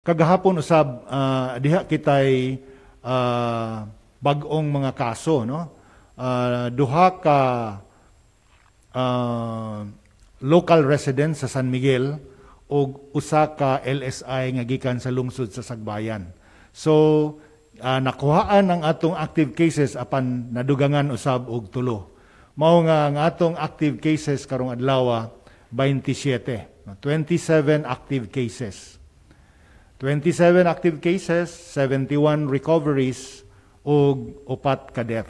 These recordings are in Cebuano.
Kagahapon usab diha kitay bag-ong mga kaso, no? Duha ka local resident sa San Miguel ug usa ka LSI nga gikan sa lungsod sa Sagbayan. So nakuhaan ang atong active cases apan nadugangan usab og tulo. Mao nga ang atong active cases karong adlaw 27, no? 27 active cases. 27 active cases, 71 recoveries ug upat ka death.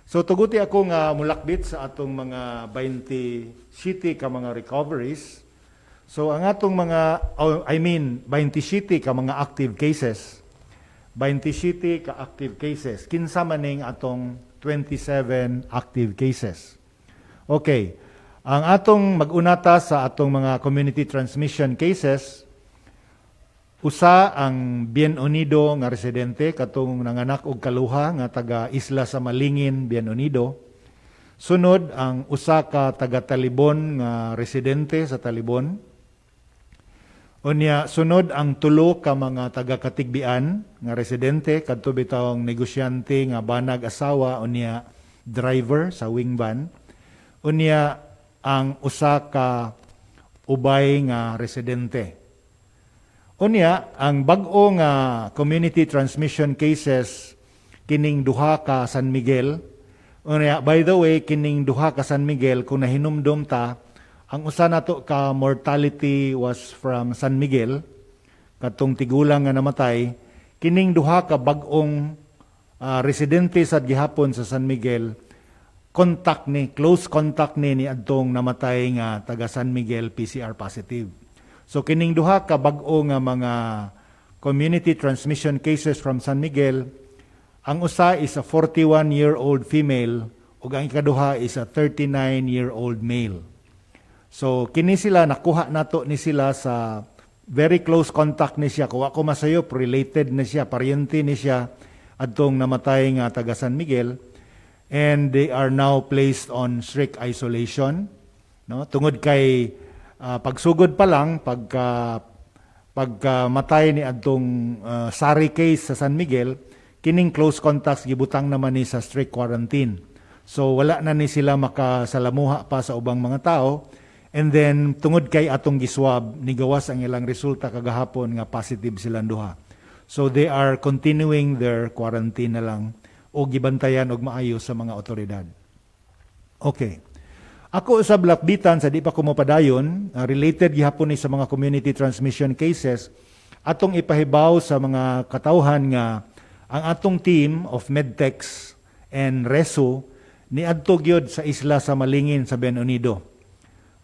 So tuguti ako nga mulakbit sa atong mga 27 ka mga recoveries. So ang atong mga, oh, I mean, 27 ka mga active cases. 27 ka active cases. Kinsa man ning atong 27 active cases? Okay. Ang atong mag-unata sa atong mga community transmission cases, usa ang Bien Unido nga residente, katong nanganak og kaluha nga taga Isla sa Malingin, Bien Unido. Sunod ang usa ka taga Talibon nga residente sa Talibon. Unya sunod ang tulo ka mga taga Katigbian nga residente, kadto bitawng negosyante nga banag asawa unya driver sa wing van. Unya ang usa ka Ubay nga residente. Unya, ang bag-o nga community transmission cases, kining duha ka San Miguel. Unya, by the way, kining duha ka San Miguel, kung nahinumdom ta, ang usa nato ka mortality was from San Miguel, katong tigulang nga namatay. Kining duha ka bag-ong residente sa gihapon sa San Miguel, contact ni, close contact ni ni adtong namatay nga taga San Miguel PCR positive. So kining duha ka bag-o nga mga community transmission cases from San Miguel, ang usa is a 41-year-old female ug ang ikaduha is a 39-year-old male. So kini sila, nakuha nato ni sila sa very close contact ni siya. Kung ako masayop, related ni siya, paryente ni siya adtong namatay nga taga San Miguel, and they are now placed on strict isolation, no, tungod kay pagsugod pa lang, pagka pagka matay ni adtong SARI case sa San Miguel, kining close contacts gibutang naman ni sa strict quarantine. So wala na ni sila makasalamuha pa sa ubang mga tao. And then tungod kay atong giswab, nigawas ang ilang resulta kagahapon nga positive silang duha. So they are continuing their quarantine na lang o gibantayan og maayo sa mga otoridad. Okay. Ako sa lakbitan sa di pa ko mopadayon, related gihapon ni sa mga community transmission cases, atong ipahibaw sa mga katawhan nga ang atong team of medtechs and RESU niadto gyud sa isla sa Malingin sa Bien Unido.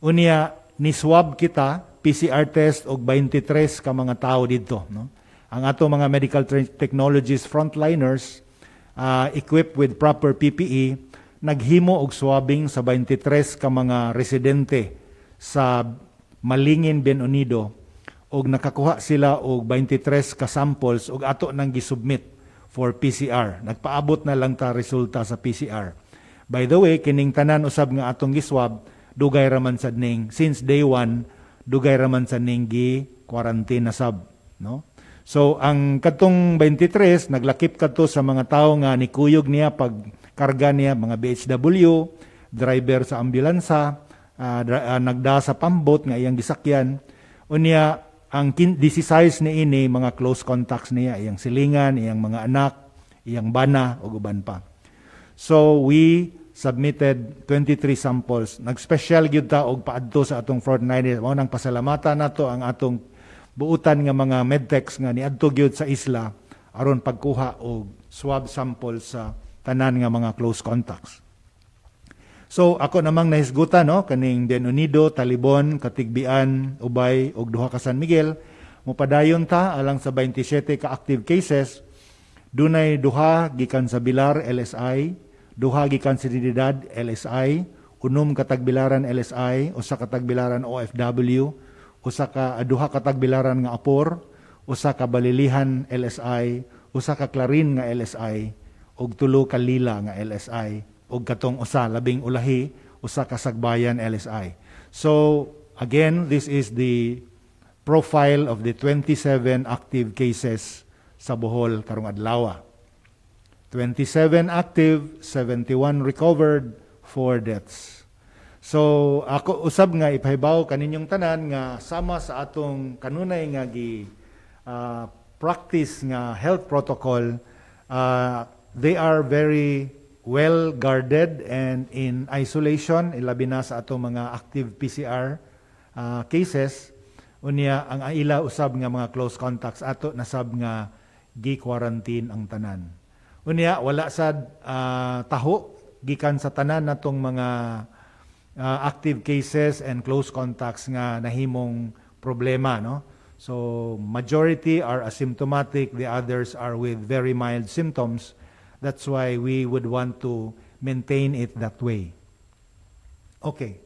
Unya ni swab kita, PCR test og 23 ka mga tao didto, no? Ang atong mga medical technologies frontliners equipped with proper PPE naghimo og swabbing sa 23 ka mga residente sa Malingin, Bien Unido og nakakuha sila og 23 ka samples og ato nang gisubmit for PCR. Nagpaabot na lang ta resulta sa PCR. By the way, kining tanan usab nga atong giswab, dugay raman sad ning since day one, dugay raman sad ning gi quarantine na sab, no? So ang kadtong 23 naglakip kadto sa mga tawo nga nikuyog niya pag karga niya, mga BHW, driver sa ambulansa, nagda sa pambot nga iyang gisakyan. Unya ang 16 ni ini mga close contacts niya, iyang silingan, iyang mga anak, iyang bana ug uban pa. So we submitted 23 samples. Nag-special gyud ta og paadto sa atong frontliners. Mao nang pasalamatan nato ang atong buutan nga mga medtechs nga niadto gyud sa isla aron pagkuha og swab samples sa tanan nga mga close contacts. So ako namang nahisgutan, no, kaning Bien Unido, Talibon, Katigbian, Ubay ug duha ka San Miguel. Mopadayon ta alang sa 27 ka active cases. Dunay duha gikan sa Bilar LSI, duha gikan sa Trinidad LSI, unom ka Tagbilaran LSI, usa ka Tagbilaran OFW, usa ka duha ka Tagbilaran nga Apor, usa ka Balilihan LSI, usa ka Clarin nga LSI, ug tulo ka Lila nga LSI, ug katong usa labing ulahi, usa ka Sagbayan LSI. So again, this is the profile of the 27 active cases sa Bohol karong adlaw. 27 active, 71 recovered, 4 deaths. So ako usab nga ipahibaw kaninyong tanan nga sama sa atong kanunay nga gi practice nga health protocol, they are very well guarded and in isolation, ilabi na sa atong mga active PCR cases. Unya ang ila usab nga mga close contacts, ato nasab nga gi-quarantine ang tanan. Unya wala sad taho gikan sa tanan natong mga active cases and close contacts nga nahimong problema, no? So majority are asymptomatic, the others are with very mild symptoms. That's why we would want to maintain it that way. Okay.